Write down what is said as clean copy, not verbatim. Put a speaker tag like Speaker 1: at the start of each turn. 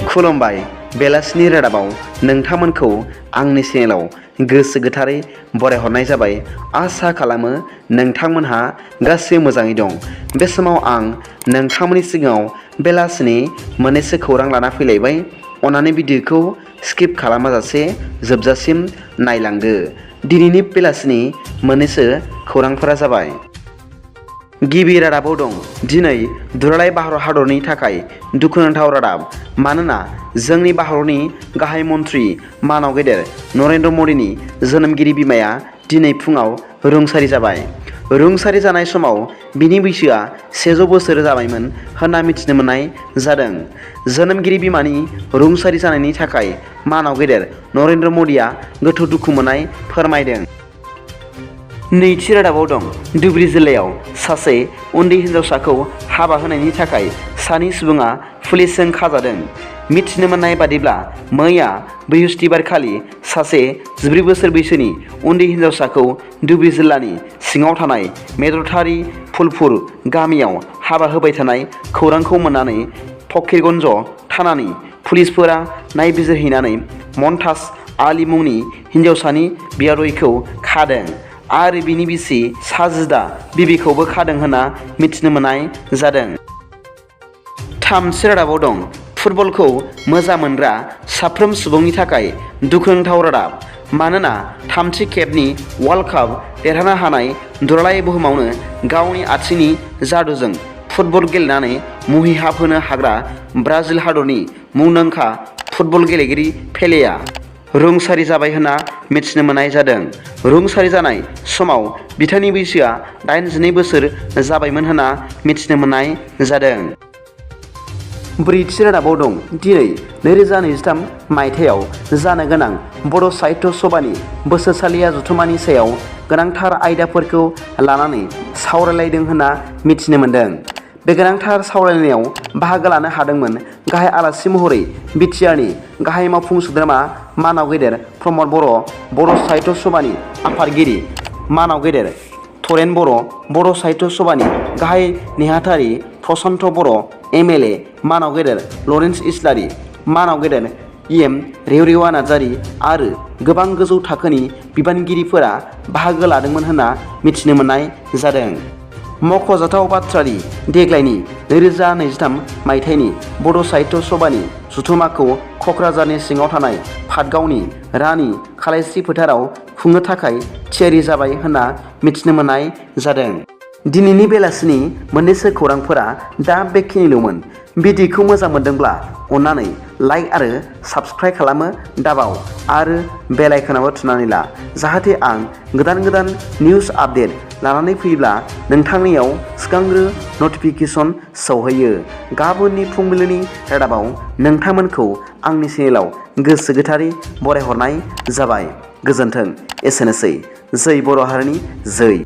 Speaker 1: खुलुमबाय बेलासिनि रादाबाव नोंथांमोनखौ आंनि चेनेलाव गोसो गोथारै बरायहरनाय जाबाय। आसा खालामो नोंथांमोनहा गासैबो मोजाङै दं। बे समाव आं नोंथांमोननि सिगाङाव बेलासिनि मोननैसो खौरां लाना फैलायबाय। अन्नानै भिडिअखौ स्किप खालामाजासे जोबजासिम नायलांदो। दिनैनि बेलासिनि मोननैसो खौरांफोरा जाबाय। गिबि रादाबाव दं दिनै दुलाराय भारत हादरनि थाखाय दुखुनांथाव रादाब। मानोना जोंनि भारतनि गाहाय मन्त्रि मानव गेदेर नरेन्द्र मदिनि जोनोमगिरि बिमाया दिनै फुङाव रुंसारि जाबाय। रुंसारि जानाय समाव बिनि बैसोआ 100 बोसोर जाबायमोन होनना मिथिनो मोननाय जादों। जोनोमगिरि बिमानि रुंसारि जानायनि थाखाय मानव गेदेर नरेन्द्र मदिया गोथौ दुखु मोननाय फोरमायदों। नैथि रादाबाव दं धुबरी जिल्लायाव सासे उन्दै हिन्जावसाखौ हाबा होनायनि थाखाय सानै सुबुङा पुलिसजों खाजादों। मिथिनो मोननाय बादिब्ला मैया बृहस्पतिबारखालि सासे 14 बोसोर बैसोनि उन्दै हिन्जावसाखौ धुबरी जिल्लानि सिङाव थानाय मेदरथारि फुलपुर गामियाव हाबा होबाय थानाय खौरांखौ मोननानै फकीरगन्ज थानानि पुलिसफोरा नायबिजिरहैनानै मन्ताज आली मुंनि हिन्जावसानि बियादैखौ खादों आरो बिनि बिसि साजिदा बिबिखौबो खादों होनना मिथिनो मोननाय जादों। थामथि रादाबाव दं फुटबलखौ मोजां मोनग्रा साफ्रोम सुबुंनि थाखाय दुखुनांथाव रादाब। मानोना थामथि खेबनि वर्ल्ड काप देरहानो हानाय दुलाराय बुहुमावनो गावनि आथिंनि जादुजों फुटबल गेलेनानै मुहिहाब होनो हाग्रा ब्राजिल हादरनि मुंदांखा फुटबल गेलेगिरि पेलेआ रुंसारि जाबाय होनना मिथिनो मोननाय जादों। रुंसारि जानाय समाव बिथांनि बैसोआ 82 बोसोर जाबायमोन होनना मिथिनो मोननाय जादों। ब्रैथि रादाबाव दं दिनै 2023 मायथाइयाव जानो गोनां बड' साहित्य सभानि बोसोरसालिया जथुम्मानि सायाव गोनांथार आयदाफोरखौ लानानै सावरायलायदों होनना मिथिनो मोन्दों। बे गोनांथार सावरायलायनायाव बाहागो लानो हादोंमोन गाहाय आलासि महरै बिटिआरनि गाहाय मावफुं सोद्रोमा मानव गेदेर प्रमद बर', बड' साहित्य सभानि आफादगिरि मानव गेदेर थरेन बर', बड' साहित्य सभानि गाहाय नेहाथारि प्रशान्त बर', एमएलए मानव गेदेर लरेन्स इस्लारि, मानव गेदेर एम रेवरेवा नार्जारी आरो गोबां गोजौ थाखोनि बिबानगिरिफोरा बाहागो लादोंमोन होनना मिथिनो मोननाय जादों। मख'जाथाव बाथ्रादि देग्लायनि 2023 मायथाइनि बड' साहित्य सभानि जथुम्माखौ क'क्राझारनि सिङाव थानाय पाटगावनि रानि खालायस्रि फोथाराव खुंनो थाखाय थियारि जाबाय होनना मिथिनो मोननाय जादों। दिनैनि बेलासिनि मोननैसो खौरांफोरा दा बेखिनिल'मोन। भिडिअखौ मोजां मोनदोंब्ला अन्नानै लाइक आरो साबस्क्राइब खालामो दाबाव आरो बेल आइकनाबो थुनानै ला, जाहाथे आं गोदान गोदान निउस आपडेट लानानै फैयोब्ला नोंथांनियाव सिगांग्रो नटिफिकेसन सौहैयो। गाबोननि फुंबिलिनि रादाबाव नोंथांमोनखौ आंनि चेनेलाव गोसो गोथारै बरायहरनाय जाबाय। गोजोन्थों। एसेनोसै। जै बर' हारिनि जै।